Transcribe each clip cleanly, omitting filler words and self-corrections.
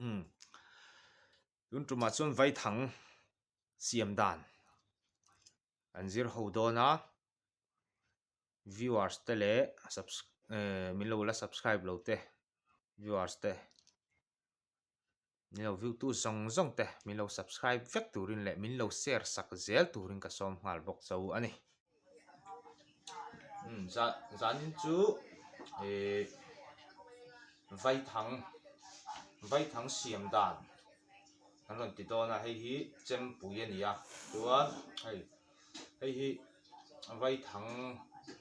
Umm tun tumah chuan vaithang siam dan an zir ho dawn a viewers te leh eh min lo la subscribe lo te viewers te min lo view tu zawng zawng te min lo subscribe vek turin leh min lo share sak zel turin ka sawm nghal bawk cho a ni. Umm zan zanin chu ihh vaithang vaithang siam dan an rawn ti dawn a hei hi chempui a ni a chuan hei hei hi vaithang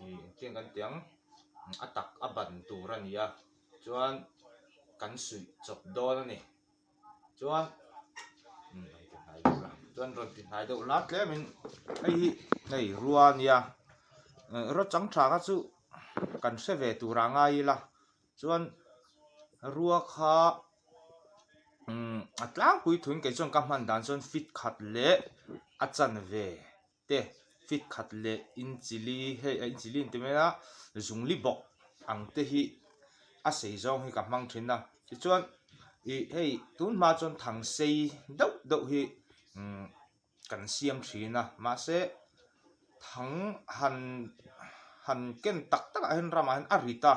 ih engtin kan tih ang a tak a ban tur a ni a chuan kan suih chawp dawn a ni. Chuan chuan rawn ti hnai deuh la tlemin hei hi hei rua a nia rua chang tha kha chu kan hre ve tur ah ngai ila chuan rua kha umm a tlangpui thuin kei chuan ka hman dan chuan fit khat leh a chanve. te fit khat leh inchili hei a inchili an ti mai a zungli bawk ang te hi a sei zawng hi ka hmang thin a tichuan ih hei tun hma chuan thang sei deuh deuh hi umm kan siam thin a mahse thang han han ken tak tak ah hian ramah hian a rit a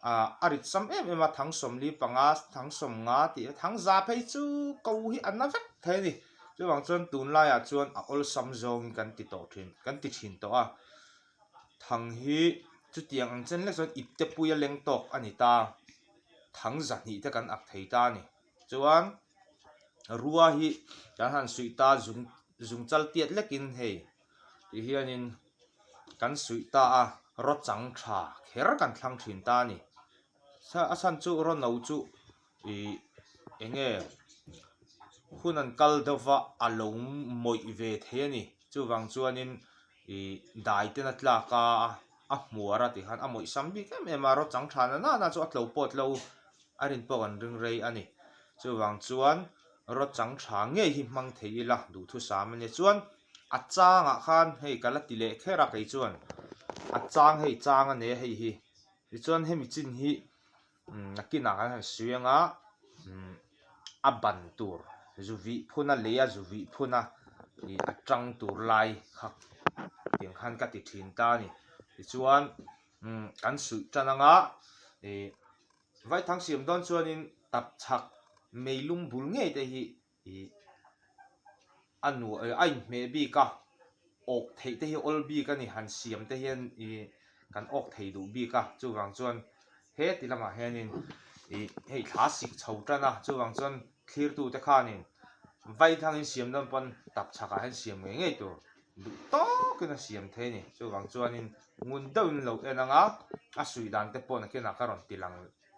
ah a rit sam em em a thang sawmli panga thang sawm nga tih a thang za phei chu ko hi a na vek thei a ni. Chuvang chuan tunlaiah chuan a awlsam zawngin kan ti tawh thin kan ti thin tawh a, thang hi chutiang ang chen lek chuan ipte puia leng tawk a ni ta, thang zahnih te kan ak thei ta a ni. Chuan rua hi kan han suih ta zung zung chal tiat lekin hei ti hianin kan suih ta a, raw chang tha kher kan thlang thin ta a ni. A chhan chu raw no chu Ih eng nge hun an kal deuh va a lo mawih ve thei a ni chuvang chuanin ih dai ten a tlak a a hmuar a tikhan a mawih sam bik em em a rawt chang tha na na chu a tlo pawh tlo a rin pawh kan ring rei a ni chuvang chuan rawt chang tha ngei hi hmang thei ila duhthusam a nia chuan a changah khan hei ka la ti leh kher a kei chuan a chang hei chang a nei a hei hi tichuan hemi chin hi. Nakinah kan han sawi anga a ban tur zu vih phun a lei a zu vih phun a ih a tang tur lai kha tiang khan ka ti thin ta a ni tichuan kan suih tan anga ih vaithang siam dawn chuanin tapchhak meilum bul ngei te hi ih a nuah a inhmeh bik a awk theih te hi awl bik a ni han siam te hian ih kan awk thei duh bik a chuvang chuan he ti lamah hianin ih hei thla sik chho tan a chuvang chuan thlirtu te khanin vaithangin siam dawn pawn tapchhakah hian siam ngei ngei tur duh tawkin a siam thei a ni chuvang chuanin ngun deuhin lo en ang a a suih dan te pawh nakinah ka rawn ti lang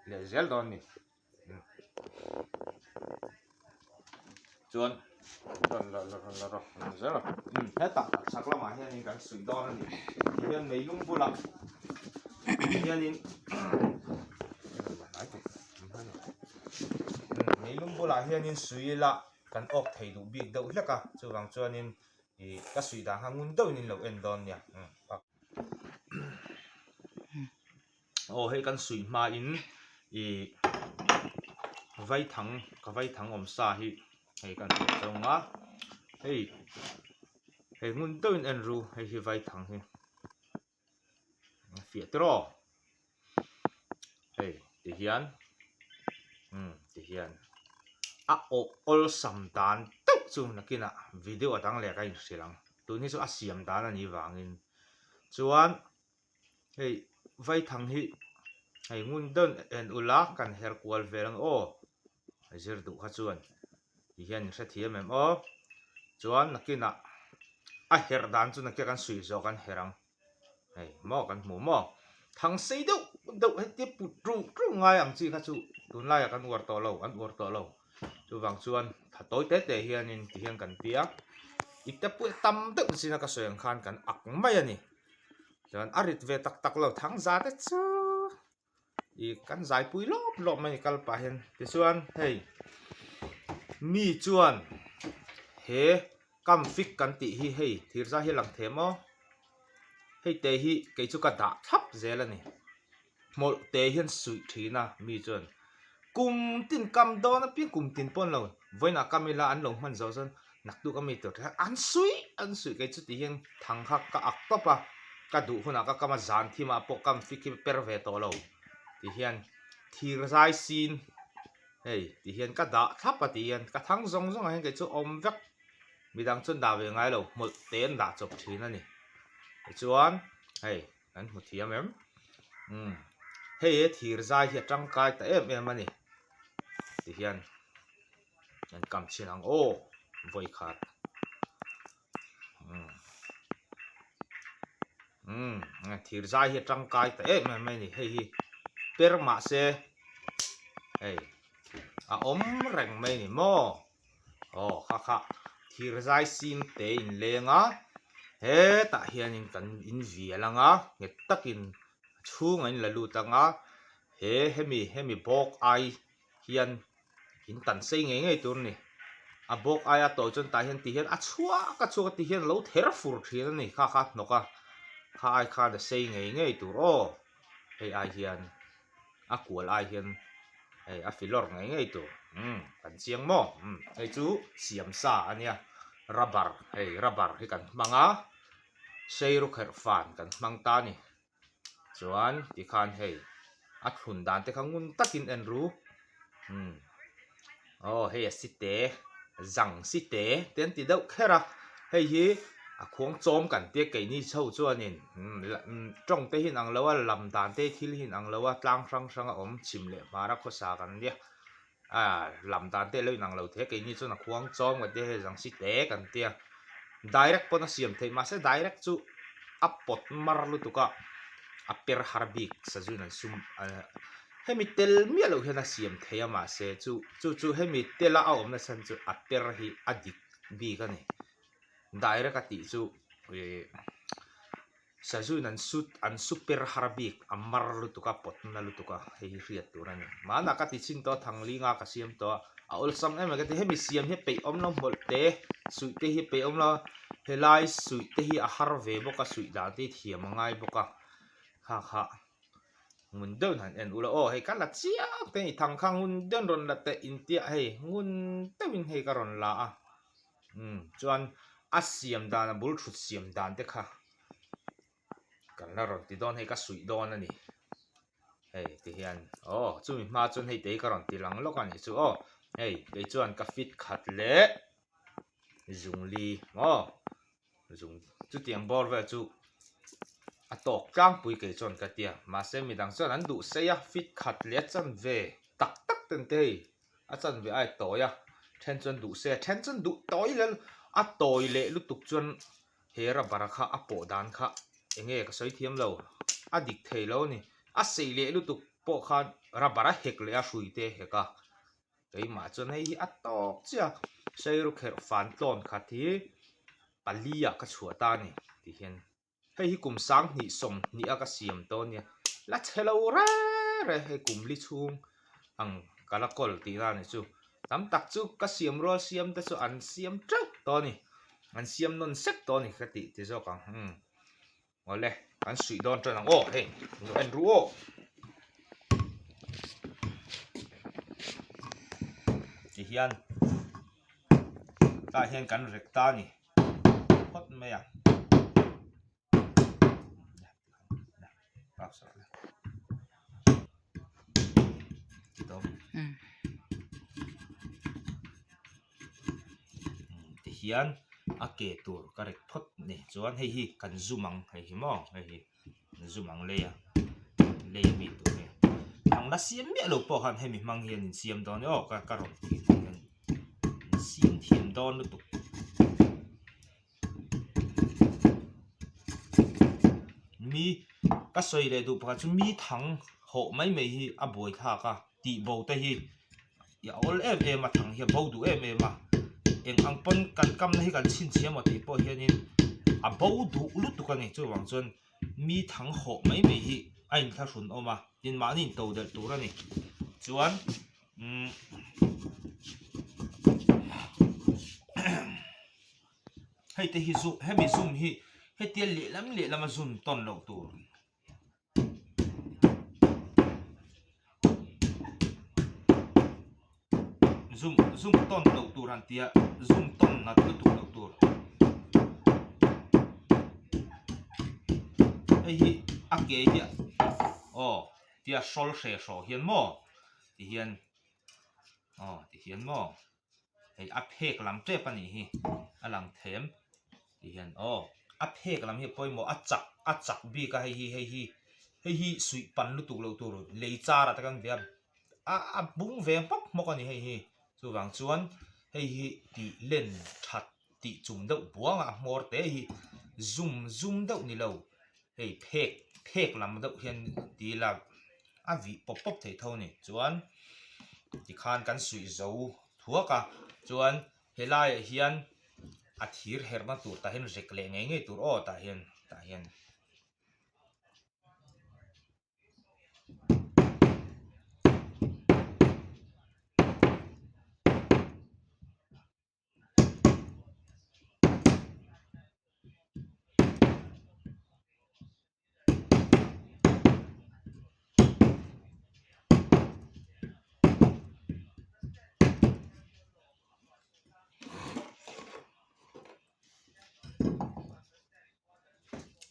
leh zel dawn a ni. Chuan rawn la la rawn la rawh rawn zel a umm hetah chhak lamah hianin kan suih dawn a ni tihian meilum bulah hianin meilum bulah hianin suih ila kan awk thei duh bik deuh hlek a chuvang chuanin ih ka suih dan kha ngun deuhin in lo en dawn nia Aw hei kan suih hmain ih vaithang ka vaithang awm sa hi hei kan hmuh zawng a hei hei hmun deuhin en ru hei hi vaithang hi a fiah tiraw hei ti hian umm ti hian a awh awlsam dan deuh chu nakinah video a dang leh ka inhrilh ang tun hi chu a siam dan a nih vangin chuan. Hei vaithang hi hei ngun dawn en ula kan her kual vel ang aw zir duh kha chuan ti hian in hrethiam em aw chuan nakinah a herh dan chu nakin kan suih zawh kan herh ang hei maw kan hmu maw thang sei deuh deuh heti put ṭuh ṭuh ngai ang chi kha chu tunlaiah kan uar tawh lo an uar tawh lo. Chuvang chuan tha tawi te te hianin ti hian kan ti a, ipte pawh tam deuh zina ka sawi ang khan kan ak mai a ni. Chuan a rit ve tak tak lo thang za te chu ih kan zaipui lawp lawp mai a ni kal pah hian. Tichuan hei mi chuan he kam fik kan tih hi hei thir zai hi a lang thei maw? Hei te hi kei chu ka dah thlap zel a ni. Hmawlh te hian suih thin a mi chuan. Kum tin kam dawn apiang kum tin pawn lo vawiinah kam ila an lo hman zawh chuan naktuk ami tur te kha an suih an suih kei chu ti hian thang kha ka ak tawp a, ka duh hunah ka kam a zan thimah pawh kam fik hi per ve tawh lo ti hian thir zai sin hei ti hian ka dah thlap a ti hian ka thang zawng zawng ah hian kei chu awm vek midang chuan dah ve ngai lo hmawlh te an dah chawp thin a ni tichuan hei. Kan hmu thiam em? Umm hei he thir zai hi a tangkai ta em em a ni ti hian kan kam chhin ang aw vawi khat umm umm thir zai hi a tangkai ta em em mai a ni hei hi per mahse hei a awm reng mai a ni maw. Aw kha kha thir zai sim te in leng a hetah hianin kan in vial ang a nghet takin a chhungah in la lut ang a he hemi hemi bawk ai hian in tan sei ngei ngei tur a ni a bawk aia tawi chuan tah hian ti hian a chhuak a chhuak a ti hian a lo ther fur thin a ni kha kha hnawk a kha ai khan a sei ngei ngei tur aw hei ai hian. a kual ai hian hei a filawr ngei ngei tur umm kan chiang maw umm hei chu siam sa a nia rubber hei rubber hi kan hmang a seirukherh fan kan hmang ta a ni chuan tikhan hei a thlun dan te kha ngun takin en ru umm aw hei a site zang site te an ti deuh kher a hei hi a khuang chawm kan tia keini chho chuanin tawng te hi in ang lo a lam dan te thil hi in ang lo a tlang hrang hrang a awm chhim leh hmar a khawsa kan nia a lam dan te lo in ang lo thei a keini chuan a khuang chawm kan tia hei zang site kan tia direct pawn a siam theih mahse direct chu a pawt mar lutuk a a per har bik sazuin an sum Hemi tel miah loh hian a siam thei a mahse chu chu chu hemi tela a awmna chhan chu a per hi a dik bik a ni. Direct a tih chu ih sazuin an su an su per har bik a mar lutuk a pawt na lutuk a hei hi hriat tur a ni. Mahna ka ti chhin tawh a thanglinga ka siam tawh a a awlsam em em ka ti hemi siam hi peih awm lo hmawlh te suih te hi peih awm lo a helai suih te hi a har ve bawk a suih dan te hi thiam a ngai bawk a kha kha. Ngun deuhin han en ula aw hei ka la chiang te i thang kha ngun deuhin rawn la teh intiah hei ngun deuhin hei ka rawn la a umm chuan a siam dan a bul thut siam dan te kha kan la rawn ti dawn hei ka suih dawn a ni hei ti hian aw chumi hma chuan hei te hi ka rawn ti lang lawk a nih chu aw hei kei chuan ka fit khat leh zungli maw. Zung chutiang bawr vel chu a tawk tlangpui kei chuan ka tia mahse midang chuan an duh sei a fit khat leh a chanve tak tak ten te hei a chanve a tawi a then chuan duh sei a then chuan duh tawi leh a tawi leh lutuk chuan he rubber kha a pawh dan kha eng nge ka sawi thiam lo a dik thei lo a ni a sei leh lutuk pawh khan rubber a hek leh a hrui te a hek a. Keimah chuan hei hi a tawk chiah a, Seiru kherh fan tlawn khat hi pali ah ka chhuah ta a ni tih hian hei hi kum 20 20 a ka siam tawh a nia, la chhe lo re re hei kum li chhung ang ka la kawl tih na a ni chu, tam tak chu ka siam rual siam te chu an siam teuh tawh a ni, an siam nawn sek tawh a ni ka tih ti zawk ang umm. Awle, kan suih dawn tan ang aw, hei lo en ru aw. Ti hian tah hian kan rek ta a ni phawt mai a. Ti hian a ke tur ka rek phawt ni chuan hei hi kan zum ang hei hi maw hei hi kan zum ang lei a lei ami tur hi ang la siam miah lo pawh khan hemi hmang hian in siam dawn aw ka ka rawn tih tur hian in siam thiam dawn lutuk. Mi ka sawi leh duh pakhat chu mi thang hawh mai mai hi a buai thlak a tih bo te hi a awl em em a thang hi a bo duh em em a eng ang pawn kan kamna hi kan chhinchhiah maw tih pawh hianin a bo duh lutuk a ni chuvang chuan mi thang hawh mai mai hi a inthlahrun awm a tin mahni in to delh tur a ni chuan umm. Hei te hi zu hemi zum hi hetia lehlam lehlam a zum tawn loh tur. Zum zum tawn loh tur han tia zum tawn nat lutuk loh tur. Hei hi a ke hi aw tia hrawl hre hraw hian maw ti hian aw ti hian maw hei a phek lam tep a nih hi a lang them ti hian aw a phek lam hi a pawimawh a chak a chak bik a hei hi hei hi hei hi suih pan lutuk loh tur lei char ah te kan ve a a a bung ve hmawk hmawk a ni hei hi chuvang chuan hei hi tih len that tih chum deuh buang a hmawr te hi zum zum deuh ni lo hei phek phek lam deuh hian ti ila a vih pawp pawp thei tho a ni chuan tikhan kan suih zo thuak a chuan helaiah hian a thir herhna tur tah hian rek leh ngei ngei tur aw tah hian tah hian.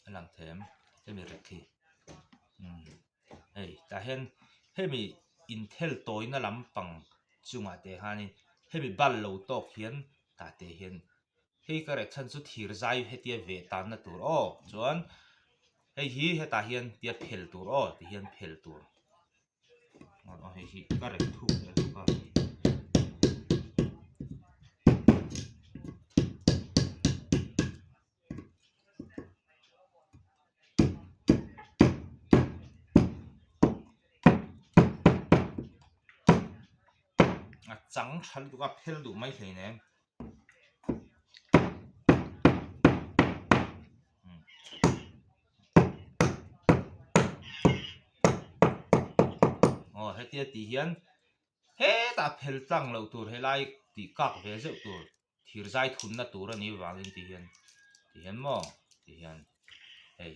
A lang thei em hemi rek hi umm hei tah hian hemi inthel tawina lampang chungah te hianin hemi bal lo tawk hian tah te hian hei ka rek chhan chu thir zai hetia ve tanna tur aw chuan hei hi hetah hian tia phel tur aw ti hian phel tur. Aw hei hi ka rek thuk leh bawk a. A chang tha lutuk a phel duh mai hleinem. Aw hetia tih hian hetah phel tlang loh tur helai tih kak ve zeuh tur thir zai thunna tur a nih vangin ti hian ti hian maw ti hian hei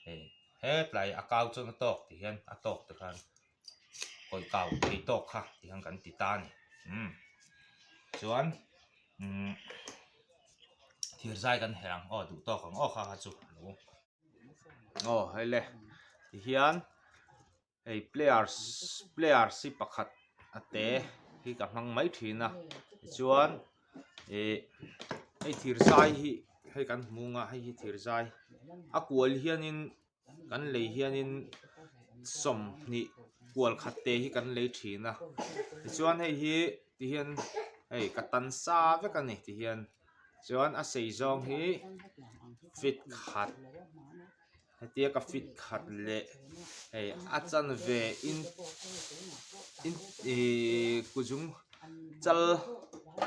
hei hetlai a kau chuan a tawk ti hian a tawk te khan kawih kau thei tawk kha ti hian kan ti ta a ni umm chuan umm thir zai kan herh ang aw duh tawk ang aw kha kha chu alo aw hei le ti hian hei players players hi pakhat a te hi ka hmang mai thin a tichuan ih hei thir zai hi hei kan hmu ang a hei hi thir zai a kual hianin kan lei hianin 20 kual khat te hi kan lei thin a tichuan hei hi tihian hei ka tan sa vek a ni tihian chuan a sei zawng hi feet khat. Hetia ka fit khat leh hei a chanve in in ihh kuzum chal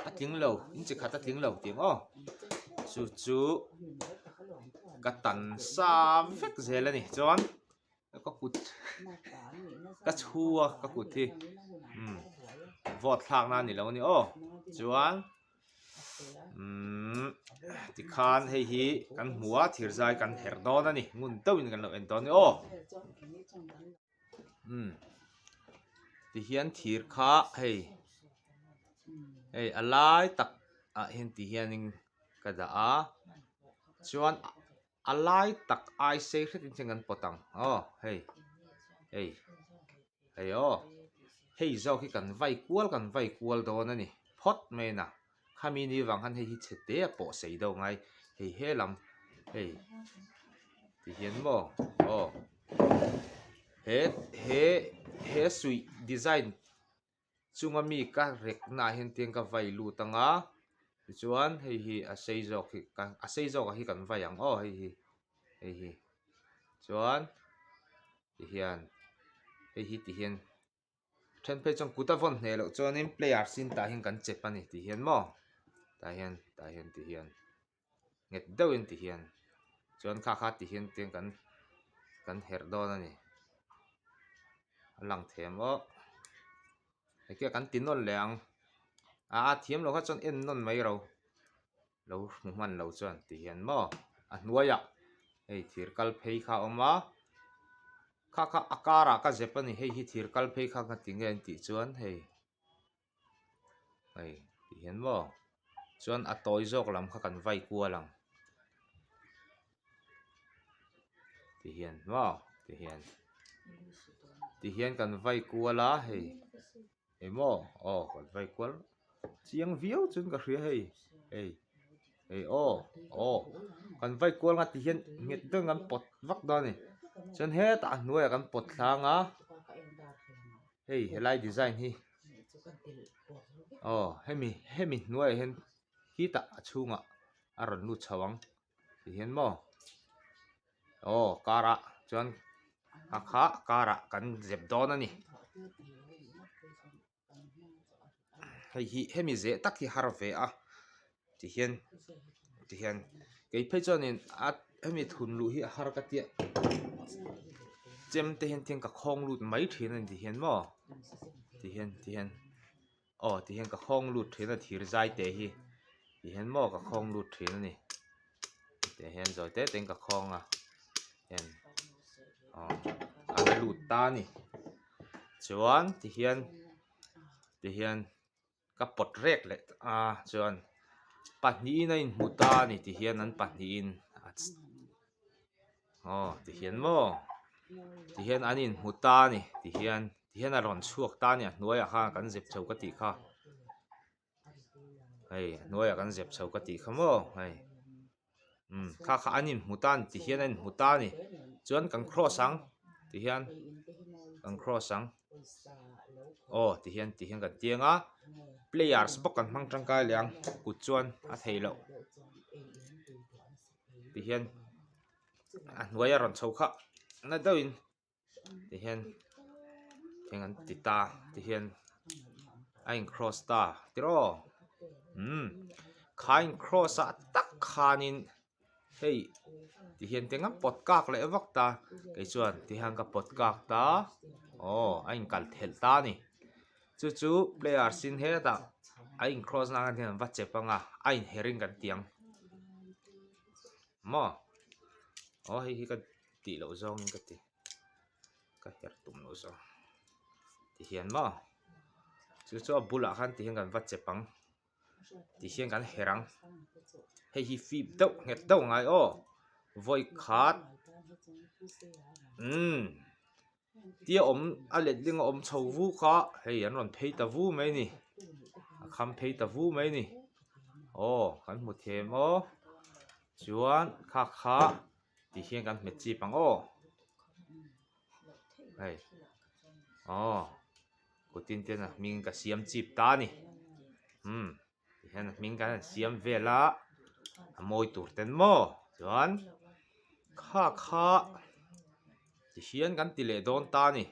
a tling lo in chi khat a tling lo tih ang aw chu chu ka tan sa vek zel a ni chuan ka kut ka chhu a ka kut hi umm vawt thlak na a ni lo a ni aw chuan. Umm tikhan hei hi kan hmu a thir zai kan herh dawn a ni ngun deuhin kan lo en dawn a ni aw umm tihian thir kha hei hei a lai tak ah hian ti hianin ka dah a chuan a lai tak ai sei hretin chuan kan pawt ang aw hei hei. Hei aw, hei zawk hi kan vai kual kan vai kual dawn a ni phawt mai na, khami ni vang khan hei hi chhe te a pawh sei deuh ngai, hei he lam hei ti hian maw aw he he he suih design chunga mi ka rek na ah hian tiang ka vai lut ang a tichuan hei hi a sei zawk hi a sei zawk ah hi kan vai ang aw hei hi hei hi chuan. Ti hian hei hi ti hian then phei chuan kut a vawn hneh loh chuanin player sin tah hian kan chep a ni ti hian maw tah hian tah hian ti hian nghet deuhin ti hian chuan kha kha ti hian tiang kan kan herh dawn a ni a lang thei ang aw hei kan ti nawn leh ang a thiam loh kha chuan en nawn mai ro. Lo hmu hman lo chuan ti hian maw a hnuaiah hei thir kal phei kha a awm a kha kha a karah ka zep a ni hei hi thir kal phei kha ka ti nge an tih chuan hei Hei ti hian maw chuan a tawi zawk lam kha kan vai kual ang ti hian maw ti hian ti hian kan vai kual a hei eng maw aw kan vai kual chiang viau chuan ka hria hei hei hei aw aw kan vai kual ang a ti hian nghet deuhin kan pawt vak dawn a ni chuan hetah a hnuaiah kan pawt tlang a hei helai design hi. Aw hemi hemi hnuaiah hian khitah a chhungah a rawn lut chho ang ti hian maw aw car ah chuan a kha car ah kan zep dawn a ni hei hi hemi zeh tak hi har ve a ti hian ti hian kei phei chuanin a hemi thun luh hi a har ka tia chem te hian tiang ka khawng lut mai thin a ni ti hian maw ti hian ti hian aw ti hian ka khawng lut thin a thir zai te hi ti hian maw ka khawng lut thin a ni tah hian zawi te te in ka khawng a hian aw a la lut ta a ni chuan ti hian ti hian. Ka pawt rek leh a chuan pahnihin a inhmu ta a ni ti hian an pahnihin aw ti hian maw ti hian an inhmu ta a ni ti hian ti hian a rawn chhuak ta a ni a hnuaiah khan kan zep chho ka tih kha hei a hnuaiah kan zep chho ka tih kha maw hei umm kha kha an inhmu ta a ni ti hian an inhmu ta a ni chuan kan cross ang ti hian kan cross ang aw ti hian ti hian kan tiang a players bawk kan hmang tangkai leh ang kut chuan a theih loh ti hian a hnuai a rawn chho kha na deuhin. Tihian eng an ti ta tihian a in cross ta tiraw umm kha in cross ah tak khanin hei tihian te ngam pawt kak leh vak ta kei chuan tihian ka pawt kak ta aw a in kal thelh ta a ni chu chu player sin hetah a in cross na ang hian an va chep ang a a in her in kan ti ang maw aw hei hi ka. Tih loh zawngin ka ti ka herh tum loh zawng ti hian maw chu chu a bulah khan ti hian kan va chep ang ti hian kan herh ang hei hi fip deuh nghet deuh a ngai aw vawi khat umm tia awm a letling a awm chho vu kha hei an rawn phei ta vu mai a ni a kham phei ta vu mai a ni aw kan hmu thiam aw chuan kha kha. Ti hian kan hmet chip ang aw hei aw kutin ten a hming ka siam chip ta a ni umm ti hian a hming kan han siam vel a a mawi tur ten maw chuan kha kha ti hian kan ti leh dawn ta a ni.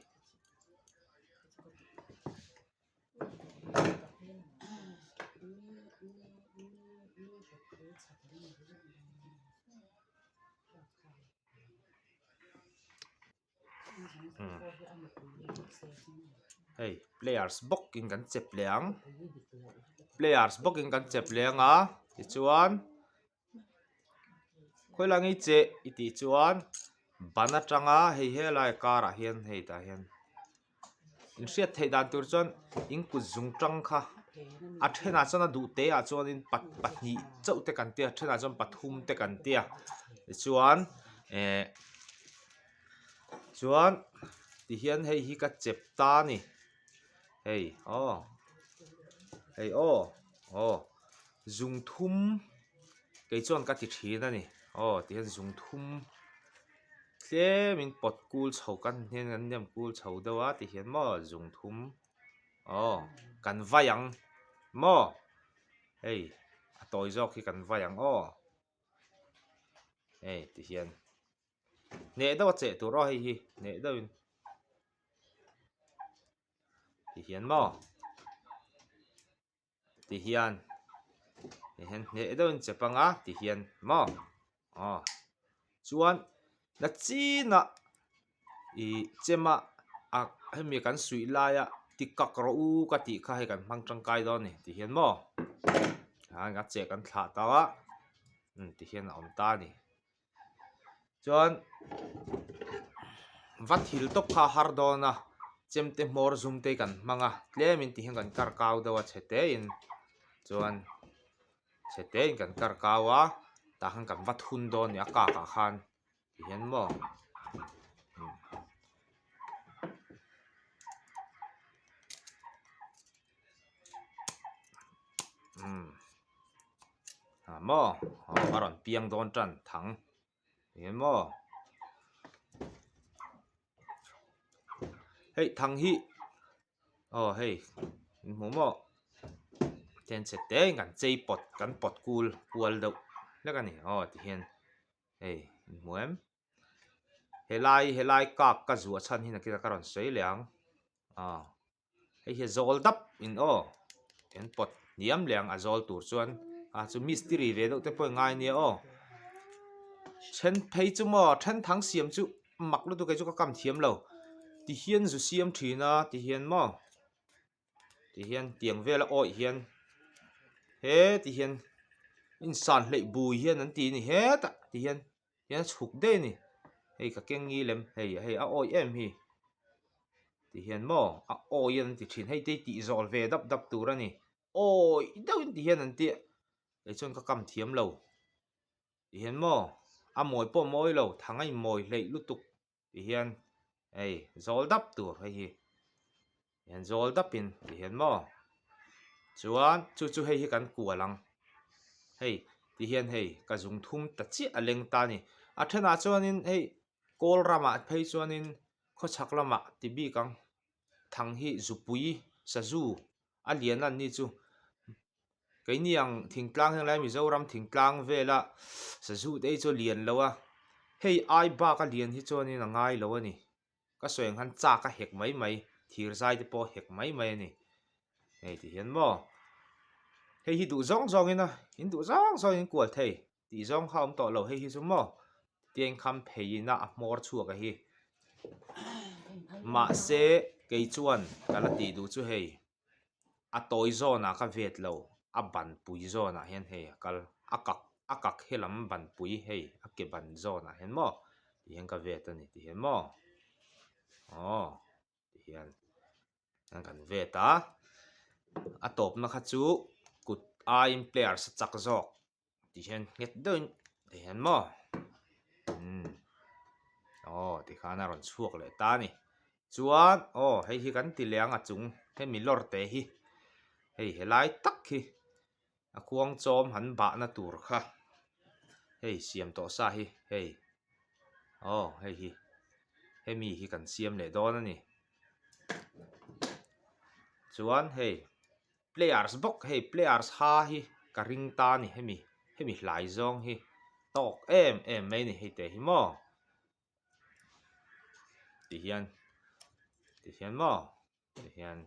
Hei players bawk in kan chep leh ang players bawk in kan chep leh ang a tichuan khawilai nge i cheh i tih chuan ban atanga hei helai karah hian hei tah hian in hriat theih dan tur chuan in kut zung tang kha a thenah chuan a duh te ah chuanin pahnih chauh te kan tia a thenah chuan pathum te kan tia tichuan eh chuan tihian hei hi ka chep ta a ni hei aw hei aw aw zung thum kei chuan ka ti thin a ni aw tihian zung thum tlem in pawt kul chho kan hian an nem kul chho deuh a tihian maw zung thum aw kan vai ang maw hei a tawi zawk hi kan vai ang aw hei tihian hneh deuh a cheh tur aw hei hi hneh deuh in. Tihian maw tihian tihian hneh deuhin chep anga tihian maw aw chuan na chinah ih chema ah hemi kan suih laia tikak rawh u ka tih kha hei kan hmang tangkai dawn a ni tihian maw a cheh kan thlah tawh a tihian a awm ta a ni. Chuan va thil tawp kha a har dawn a chemte hmawr zum te kan hmang a tlemin ti hian kan kar kau deuh a chhe te in. Chuan chhe te in kan kar kau a tah khan kan va thun dawn a ni a kak ah khan ti hian maw umm ah maw a rawn piang dawn tan thang ti hian maw hei thang hi aw hei in hmu maw tihian chhe te in kan chei pawt kan pawt kul kual deuh hlek a ni aw tihian hei in hmu em helai helai kak ka zuah chhan hi nakinah ka rawn sawi leh ang aw hei hi a zawl dap in aw an pawt hniam leh ang a zawl tur chuan a chu mistiri ve deuh te pawh a ngai ania aw then phei chu maw then thang siam chu mak lutuk kei chu ka kam thiam lo tihian zu siam thin a tihian maw tihian tiang vel a awih hian he tihian insan hleih bui hian an ti a ni hetah tihian hian a chhuk daih a ni hei ka keng ngi lem hei hei a awih em hi ti hian maw a awih an ti thin hei te hi tih zawl ve dap dap tur a ni awih deuh in ti hian an tia kei chuan ka kam thiam lo ti hian maw a mawi pawh a mawi lo thang a inmawi hleih lutuk ti hian hei zawl dap tur hei hi hian zawl dap in ti hian maw chuan chu chu hei hi kan kual ang hei ti hian hei ka zung thum ta chiah a leng ta a ni a thenah chuanin hei kawl ramah phei chuanin khawchhak lamah ti bik ang thang hi zupui sazu a lian a ni chu keini ang thingtlang henglai Mizoram thingtlang vela sazu te hi chu a lian lo a hei ai bak a lian hi chuanin a ngai lo a ni. Ka sawi ang khan chak a hek mai mai, thir zai te pawh a hek mai mai a ni. Hei ti hian maw? Hei hi duh zawng zawngin a, in duh zawng zawngin in kual thei tih zawng kha a awm tawh lo hei hi chu maw? Tiang kham pheiin a a hmawr chhuak a hi. Mahse kei chuan ka la tih duh chu hei a tawi zawnah ka vet lo, a banpui zawnah hian hei a kal, a kak a kak he lam banpui hei a ke ban zawnah hian maw ti hian ka vet a ni ti hian maw aw ti hian kan vet a, a tawpna kha chu kut aiin players a chak zawk. Ti hian nghet deuhin ti hian maw umm aw ti khan a rawn chhuak leh ta a ni chuan aw hei hi kan ti leh ang a chung hemi lawr te hi hei helai tak hi a khuang chawm han bahna tur kha hei siam tawh sa hi hei aw hei hi hemi hi kan siam leh dawn a ni chuan hei. Players bawk hei players ha hi ka ring ta a ni hemi hemi hlai zawng hi tawk em em mai a ni hei te hi maw ti hian ti hian maw ti hian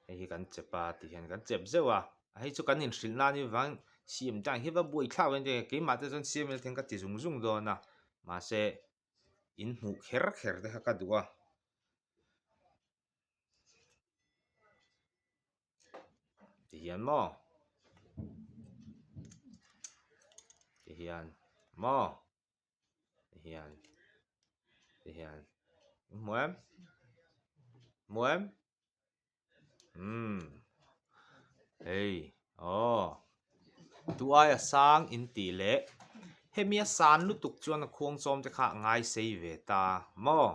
hei hi kan chep a ti hian kan chep zeuh a hei chu kan inhrilh nan hi vang siam dan hi va buai thlak ve a keimah te chuan siam ila ka ti zung zung dawn a mahse in hmuh kher kher te kha ka duh a. Ti hian maw ti hian maw ti hian ti hian hmu em hmu em umm hei aw tu aia sang in tih leh hemi a san lutuk chuan a khuang chawm te kha a ngai sei ve ta maw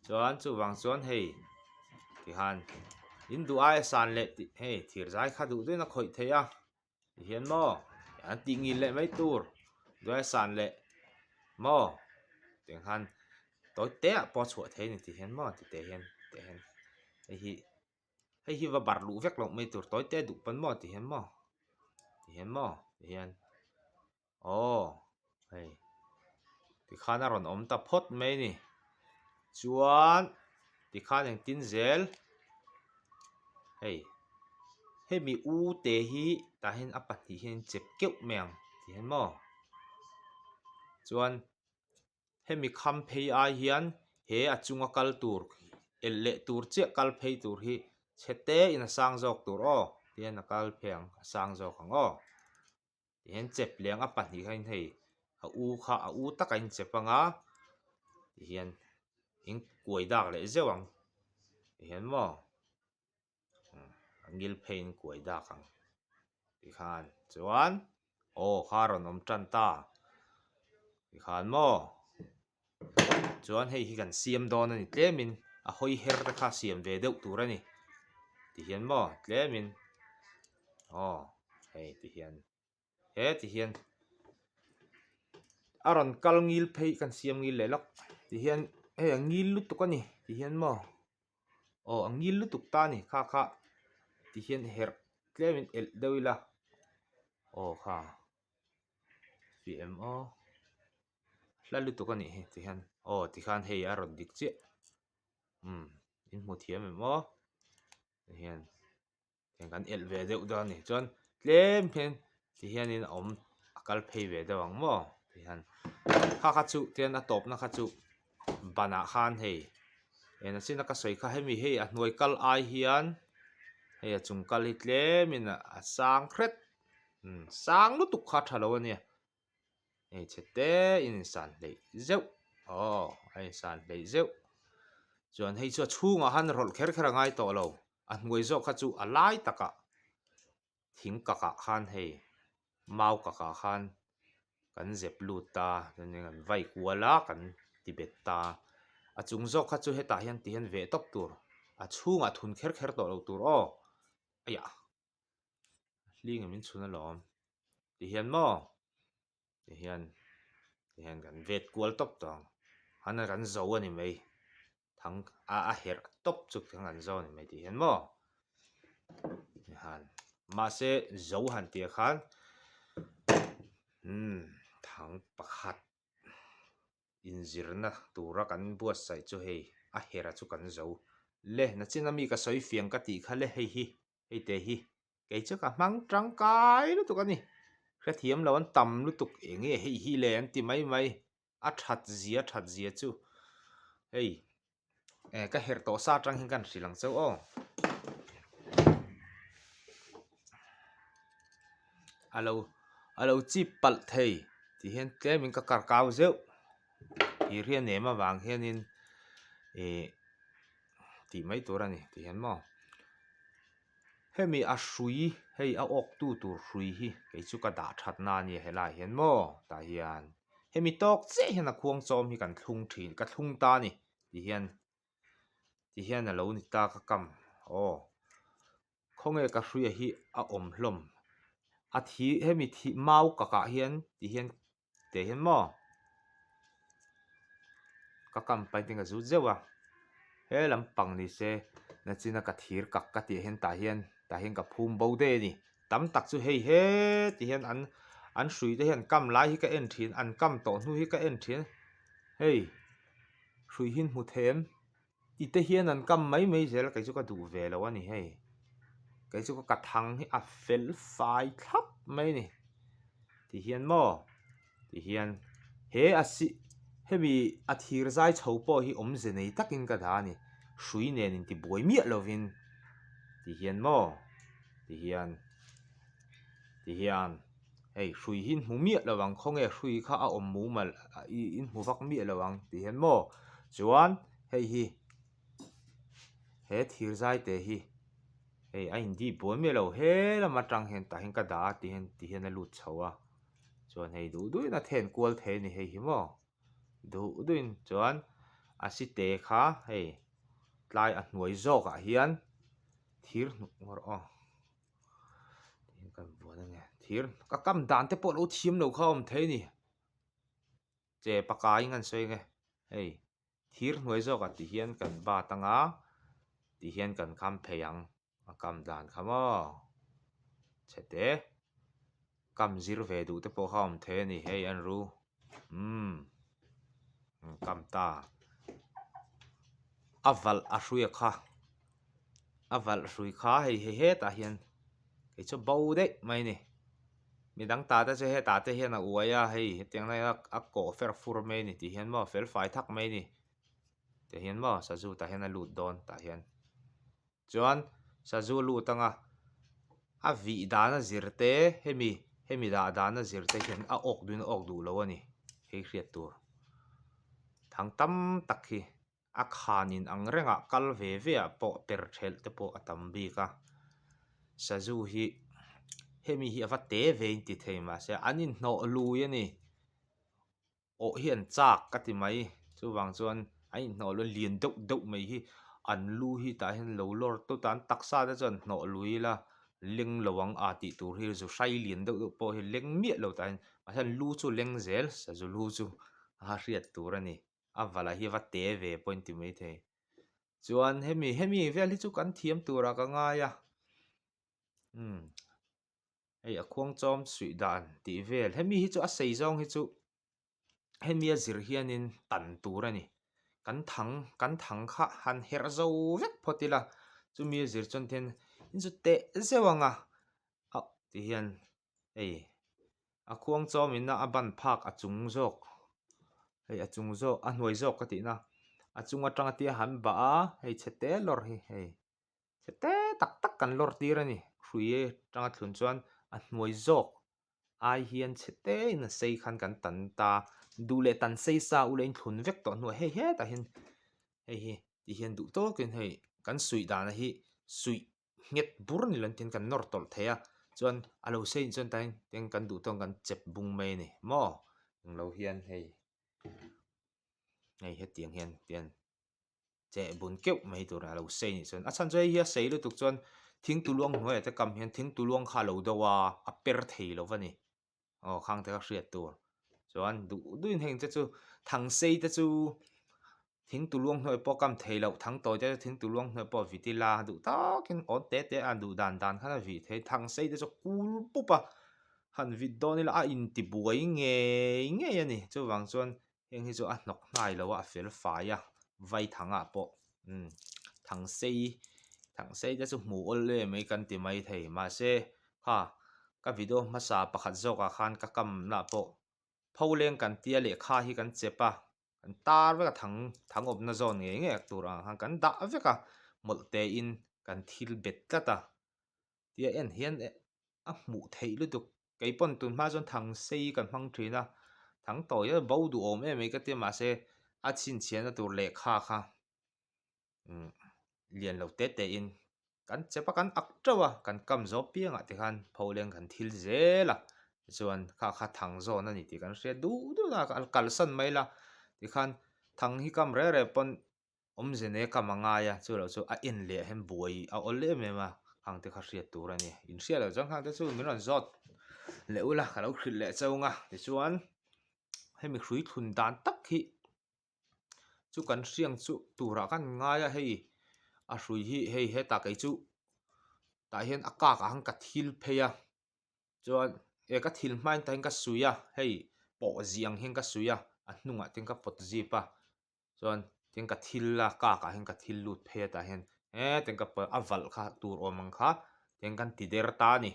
chuan chuvang chuan hei tikhan in duh aia san leh tih hei thir zai kha duh duhin a khawih theih a tihian maw an tih ngil leh mai tur duh aia san leh maw tiang khan tawi te ah pawh a chhuah thei a ni tihian maw ti te hian tah hian hei hi. Hei hi va barh luh vek loh mai tur tawi te duh pawn maw ti hian maw ti hian maw ti hian aw hei tikhan a rawn awm ta phawt mai a ni chuan tikhan engtin zel hei hemi u te hi tah hian a pahnih hian chep keuh mai ang ti hian maw chuan. Hemi kham phei ai hian he a chunga kal tur elh leh tur chiah kal phei tur hi chhe te in a sang zawk tur aw tihian a kal phei ang a sang zawk ang aw tihian chep leh ang a pahnih kha in hei a u kha a u taka in chep anga tihian in kuai dak leh zeuh ang tihian maw a ngil phei in kuai dak ang. Tikhan chuan aw kha rawn awm tan ta tikhan maw chuan hei hi kan siam dawn a ni tlemin a hawi her te kha siam ve deuh tur a ni tihian maw tlemin aw hei tihian he tihian a rawn kal ngil phei kan siam ngil leh lawk tihian hei a ngil lutuk a ni tihian maw. Aw a ngil lutuk ta a ni kha kha ti hian herh tlem in elh deuh ila aw kha fiah em aw hla lutuk a nih hi ti hian aw ti khan hei a rawn dik chiah umm in hmu thiam em aw ti hian. Heng kan elh ve deuh dawn a ni chuan tlem hian ti hianin a awm a kal phei ve deuh ang maw ti hian kha kha chu tian a tawpna kha chu banah khan hei eng chin a ka sawi kha hemi hei a hnuai kal ai hian hei a chung kal hi tlemin a sang hret umm sang lutuk kha a tha lo a nia. Hmeichhe te in insan hleih zeuh aw a insan hleih zeuh chuan hei chu a chhungah khan rawlh kher kher a ngai tawh lo a hnuai zawk kha chu a lai takah thing kakah khan hei mau kakah khan kan zep lut ta chuanin kan vai kual a kan ti bet ta a chung zawk kha chu hetah hian ti hian veh tawp tur a chhungah thun kher kher tawh lo tur aw aiah. Hling in min chhun alawm ti hian maw ti hian ti hian kan vet kual tawp tawh ang han a kan zo a ni mai thang a a herh tawp chu thang kan zo a ni mai ti hian maw ti han mahse zo han tih ah khan umm thang pakhat inzirna tura kan buatsaih chu hei a herh a chu kan zo le nachin ami ka sawi fiang ka tih kha le hei hi. Hei te hi kei chu ka hmang tangkai lutuk a ni. Hrethiam lo an tam lutuk eng nge hei hi le an ti mai mai. A that zia that zia chu hei eh ka herh tawh sa atang hian ka han hrilh ang chauh aw. A lo a lo chip palh thei tih hian tlemin ka kar kau zeuh. Thir hi a nem avang hianin ih tih mai tur a ni ti hian maw hemi a hrui hei a awk tu tur hrui hi kei chu ka dah that na a nia helai hian maw tah hian hemi tawk chiah hian a khuang chawm hi kan thlung thin ka thlung ta a ni ti hian ti hian a lo ni ta ka kam aw khawnge ka hruia hi a awm hlawm a thi hemi thi mau kakah hian ti hian teh hian maw ka kam paih te ka zut zeuh a he lampang ni se nachina ka thir kak ka tih hian tah hian tah hian ka phum bo daih a ni tam tak chu hei he ti hian an an hrui te hian kam lai hi ka en thin an kam tawh hnu hi ka en thin hei hrui hi hmu them. Ti te hian an kam mai mai zel a kei chu ka duh ve lo a ni hei kei chu ka thang hi a fel fai thlap mai a ni ti hian maw ti hian he a si hemi a thir zai chho pawh hi awmze nei takin ka dah a ni hrui nen inti buai miah lovin ti hian maw ti hian ti hian hei hrui hi hmu miah lo ang khawnge hrui kha a awm mumal ih in hmu vak miah lo ang tih hian maw chuan hei hi he thir zai te hi hei a in dip buai miah lo he lam atang hian tah hian ka dah a ti hian ti hian a lut chho a chuan hei duh duhin a then kual thei a ni hei hi maw duh duhin chuan a site kha hei tlai a hnuai zawkah hian thir hnuk ngawr aw. Thir ka kam dan te pawh lo thiam lo kha a awm thei a ni che pakai in kan sawi ang e hei thir hnuai zawkah ti hian kan bat ang a ti hian kan kham phei ang a kam dan kha maw chhe te kam zir ve duh te pawh kha a awm thei a ni hei an ru umm kam ta a valh a hruia kha. A valh hrui kha hei hei hetah hian kei chu bo daih mai a ni midang ta te chu hetah te hian a uai a hei hetiang lai a a kawh fer fur mai a ni tih hian maw fel fai thak mai a ni tih hian maw sazu tah hian a lut dawn tah hian chuan sazu a lut anga a vih dan a zir te hemi hemi dah dan a zir te hian a awk duhin a awk duh lo a ni hei hriat tur thang tam tak hi. A khan in ang rengah kal ve ve ah pawh per thelh te pawh a tam bik a, sazu hi Hemi hi a va te ve in ti thei mahse an inhnawh lui a ni. Awh hi an chak ka ti mai. Chuvang chuan an inhnawh lui a lian deuh deuh mai hi an lu hi tah hian lo lawr tawt a, an taksa te chuan hnawh lui ila leng lo ang a tih tur hi zu hrai lian deuh deuh pawh hi leng miah lo tah hian mahse an lu chu leng zel sazu lu chu a hriat tur a ni. A vala hi a va te ve pawh in ti mai thei. Chuan hemi hemi vel hi chu kan thiam turah ka ngai a. Umm hei a khuang chawm suih dan tih vel hemi hi chu a sei zawng hi chu hemi a zir hianin tan tur a ni kan thang kan thang kha han herh zo vek phawt ila chumi a zir chuan tihian in chu teh zeuh ang a ah tihian hei a khuang chawm in a ban phak a chung zawk hei a chung zawk a hnuai zawk ka tihna a chung atanga tia han bah a hei chhe te lawr hi hei. Chhe te tak tak kan lawr tir a ni. Hrui atanga thlun chuan a hnuai zawk ai hian chhe te in a sei khan kan tan ta. Duh leh tan sei sa ula in thlun vek tawh hnuah hei hetah hian hei hi ti hian duh tawkin hei kan suih dana hi suih nghet bur ni lo tin kan nawr tawlh thei a. Chuan a lo sei chuan tain tin kan duh tawk kan chep bung mai a ni maw. Englo hian hei hei hetiang hian tian. Cheh bun keuh mai tur a lo sei nih chuan a chhan chu hei hi a sei lutuk chuan thing tuluang hnuaiah te kam hian thing tuluang kha a lo do a a per thei lo va ni aw khang te kha hriat tur chuan duh duhin heng te chu thang sei te chu thing tuluang hnuai pawh kam thei loh thang tawi te chu thing tuluang hnuai pawh vit ila duh takin awn te te a duh dan dan khan a vih thei thang sei te chu kul pup a han vit dawn ila a intibuai ngei ngei a ni chuvang chuan. Heng hi chu a hnawk hnai lo a, a fel fai a, vai thang ah pawh umm thang sei thang sei te chu hmuh awl em mai kan ti mai thei mahse kha ka video hmasa pakhat zawk ah khan ka kam lah pawh pho leng kan tia lehkha hi kan chep a kan tar vek a thang thang awmna zawn ngei ngei tur ang khan kan dah vek a mawlh te in kan thil bet tlat a. Tia en hian a hmuh theih lutuk. Kei pawn tun hma chuan thang sei kan hmang thin a, thang tawi a bo duhawm em mai ka tia mahse a chhinchhiahna tur lehkha kha umm lian lo te te in kan chep a kan ak teuh a kan kam zawk piangah te khan pho leng kan thil zel a tichuan kha kha thang zawn a ni tih kan hriat duh duh a kalsan mai la tikhan thang hi kam reng reng pawn. Awmze nei kam a ngai a, chu loh chu a en leh hian buai a awl em em a, khang te kha hriat tur a ni. In hriat loh chuan khang te chu min rawn zawt leh ula ka lo hrilh leh chauh ang a, tichuan hemi hrui thlun dan tak hi chu kan hriang chu turah khan ngai a, hei a hrui hi hei hetah kei chu tah hian a kak ah khan ka thil phei a. Chuan he ka thil hmain tah hian ka suih a, hei pawh zih ang hian ka suih a, a hnungah te hian ka pawt zip a. Chuan tin ka thil a kak ah hian ka thil lut phei a tah hian hetin ka a valh kha tur awm ang kha tin kan ti der ta a ni.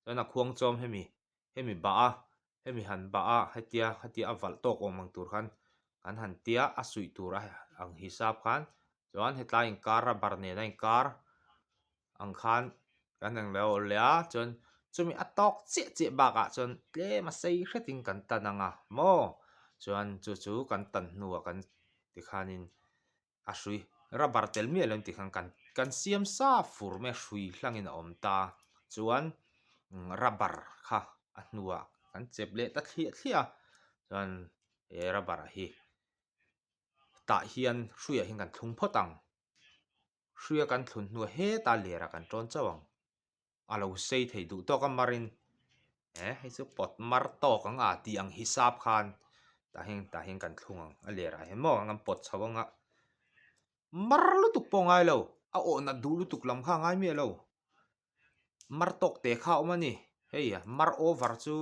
Chuan a khuang chawm hemi hemi bah a hemi han bah a hetia hetia a valh tawk awm ang tur khan kan han tia a suih tur a ang hisap khan chuan hetlai inkar rubber nen a inkar ang khan kan eng lo leh a chuan chumi a tawk chiah chiah bakah chuan tlem a sei hretin kan tan ang a maw chuan chu chu kan tan hnuah kan tikhanin a hrui rubber tel miah lo tikhan kan kan siam sa fur mai a hrui hlangin a awm ta chuan rubber kha a hnuah kan chep leh ta thliah thliah a chuan he rubber hi tah hian hruiah hian kan thlung phawt ang. Hria kan thlun hnuah heta lerah kan tawn chauh ang. A lo sei thei duh tawk a marin eh hei chu pawt mar tawk ang a tih ang hisap khan tah hian tah hian kan thlung ang a lerah hian maw an pawt chho ang a. Mar lutuk pawh a ngai lo, a awh nat duh lutuk lam kha a ngai miah lo. Mar tawk te kha a awm a ni, hei mar over chu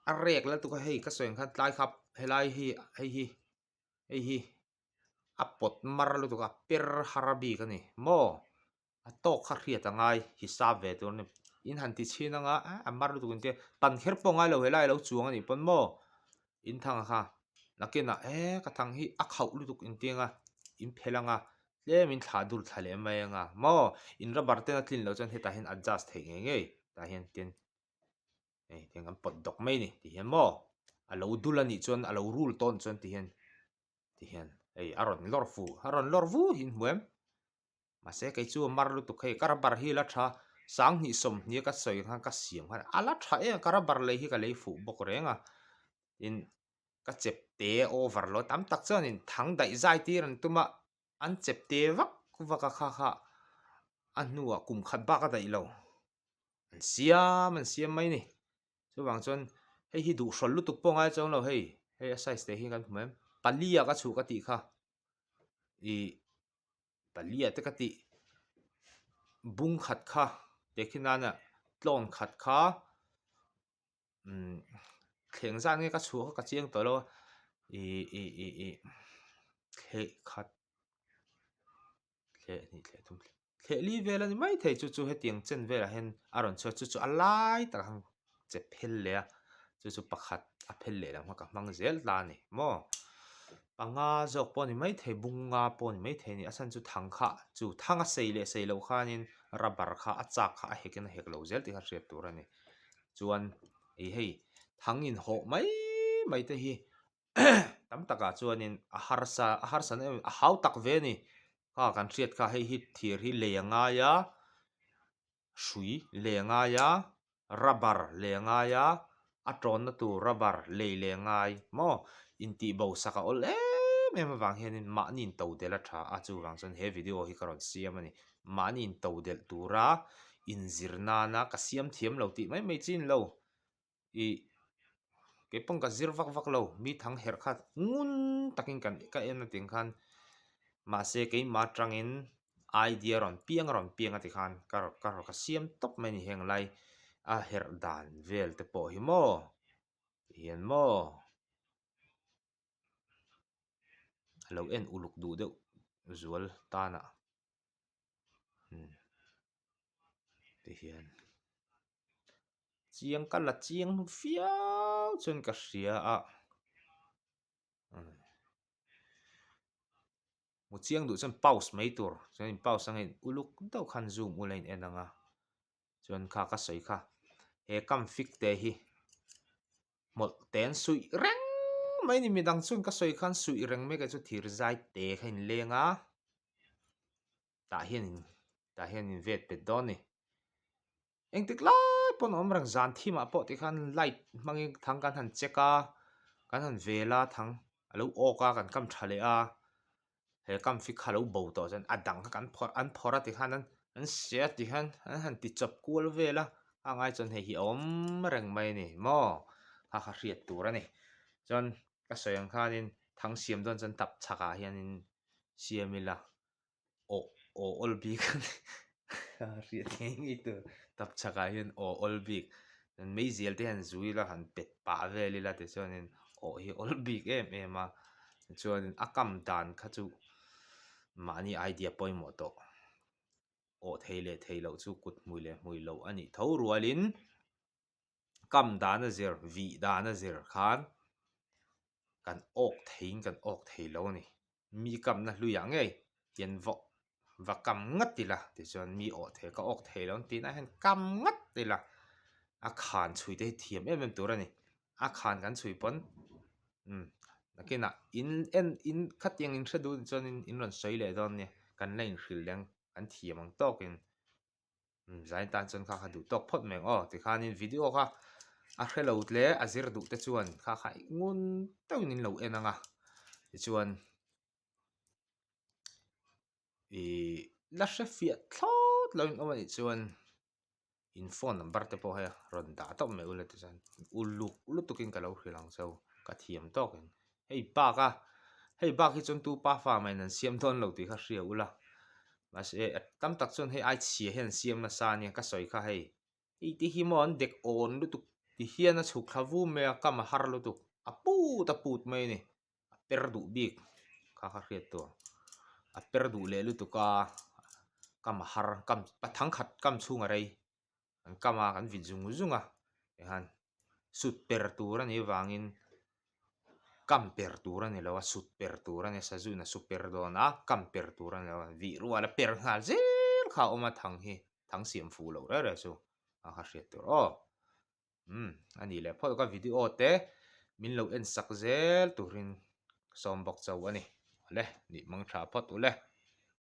a rek lutuk a hei ka sawi ang khan tlai kha helai hi hei hi hei hi. a pawt mar lutuk a per har bik a ni maw a tawk kha hriat a ngai hisap ve tur a ni in han ti chhin anga a mar lutuk in tia tan kher pawh a ngai lo helai a lo chuang a nih pawn maw in thang a kha nakinah e ka thang hi a khauh lutuk in tia anga in phelh anga tlem in thlah dul thla leh mai anga maw in rubber ten a tlin loh chuan hetah hian adjust theih ngei ngei tah hian tin. Hei tiang kan pawt dawk mai a ni ti hian maw a lo dul a nih chuan a lo rul tawn chuan ti hian ti hian hei a rawn lawr fu a rawn lawr vu hi in hmu em mahse kei chu a mar lutuk hei ka rubber hi la tha. Sanghnih sawmhnih a ka sawi khan ka siam khan a la tha em a, ka rubber lei hi ka lei fuh bawk reng a, tin ka chep te over lo tam tak chuanin thang daih zai tir an tum a, an chep te vak vak a kha kha a hnuah kum khat bak a daih lo, an siam an siam mai a ni. Chuvang chuan hei hi duh hrawl lutuk pawh ngai chuang lo hei, hei a size te hi kan hmu em, pali ah ka chhuh ka tih kha ih pali ah te ka tih bung khat kha tehkhin nana tlawn khat kha umm thleng zat nge ka chhuah kha ka chiang tawh lo a ih ih ih ih thleh khat thleh hnih thleh thum thleh li vel a ni mai thei chu chu hetiang chen velah hian a rawn chhuak chu chu a lai takah khan che phel leh a chu chu pakhat a phel leh lam kha ka hmang zel ta a ni maw panga zawk pawh a ni mai thei bunga pawh a ni mai thei a ni a chhan chu thang kha chu thang a sei leh sei loh khanin rubber kha a chak kha a hek in a hek lo zel tih kha hriat tur a ni chuan ih hei thang inhawh mai mai te hi tam takah chuanin a harsa a harsa na em a hau tak ve a ni kha kan hriat kha hei hi thir hi lei a ngai a hrui lei a ngai a rubber lei a ngai a a tawnna tur rubber lei leh a ngai maw intih bo sak a awl em em avang hianin mahni in to delh a tha a chuvang chuan he video hi ka rawn siam a ni mahni in to delh tura inzir nana ka siam thiam lo tih mai mai chin lo. Ih kei pawn ka zir vak vak lo mi thang herh kha ngun takin kan ka en a tih khan mahse keimah atangin idea rawn piang a rawn piang a ti khan ka rawn ka rawn ka siam tawp mai a ni heng lai a herh dan vel te pawh hi maw tihian maw a lo en uluk duh deuh zual tanah umm tihian. Chiang ka la chiang viau chuan ka hria a hmu chiang duh chuan pause mai tur chuan in pause anga in uluk deuh khan zoom ula in en ang a chuan kha ka sawi kha he kam fik te hi hmawlh te an suih reng mai a ni midang chuan ka sawi khan suih reng mai kei chu thir zai te kha in leng a. Tah hian in tah hian in vet pet dawn a ni. Engtik lai pawn a awm reng zan thim ah pawh tikhan light hmangin thang kan han check a, kan han vel a thang a lo awk a kan kam tha leh a, he kam fik kha a lo bo tawh chuan a dang kha kan phawrh an phawrh a tikhan an an seh a tikhan an han ti chawp kual vel a, a ngai chuan hei hi a awm reng mai a ni maw kha kha hriat tur a ni. Chuan ka sawi ang khanin thang siam dawn chuan tap chhakah hianin siam ila. Aw aw awl bik a ni hriat ngei ngei tur tap chhakah hian aw awl bik meizial te hian zui ila han pet pah vel ila tichuanin aw hi awl bik em em a tichuanin a kam dan kha chu mahni idea pawimawh tawh aw thei leh thei loh chu kut hmui leh hmui loh a nih tho rualin kam dan a zir vih dan a zir khan kan awk theiin kan awk thei lo a ni. Mi kamna hluiah ngei hian vawk va kam ngat ila tichuan mi awh thei ka awk thei lo tih nah hian kam ngat ila a khan chhui te hi thiam em em tur a ni. A khan kan chhui pawn umm nakinah in en in khatiang in hre duh chuan in rawn sawi leh dawn nia kan la inhrilh leng kan thiam ang tawkin. Zain tan chuan kha kha duh tawk phawt mai ang aw tikhanin video kha a hre lo tle a zir duh te chuan kha kha ngun deuhin in lo en ang a tichuan ih la hre fiah thlawt lo in awm anih chuan in phone number te pawh hei rawn dah tawp mai ula tichuan uluk lutukin ka lo hrilh ang cheu ka thiam tawkin hei bak a hei bak hi chuan tu pa fa mah in an siam dawn lo tih kha hria ula mahse tam tak chuan hei ai chhia hian an siam nasa ania ka sawi kha hei hei te hi maw an dek awn lutuk ti hian a chhuk thla vum mai a kam a har lutuk a put a put mai a ni a per duh bik kha kha hriat tur a per duh leh lutuk a kam a har kam thangkhat kam chhung a rei. Kan kam a kan vit zung zung a tihian sut per tur a nih avangin kam per tur a ni lo a sut per tur a ni a sazu in a su per dawn a kam per tur a ni lo a vih rual a per nghal zel kha a awm a thang hi thang siam fuh loh reng reng chu a kha hriat tur aw umm a nih leh phawt ka video te min lo en sak zel turin sawm bawk chauh a ni awle nih mang tha phawt ule.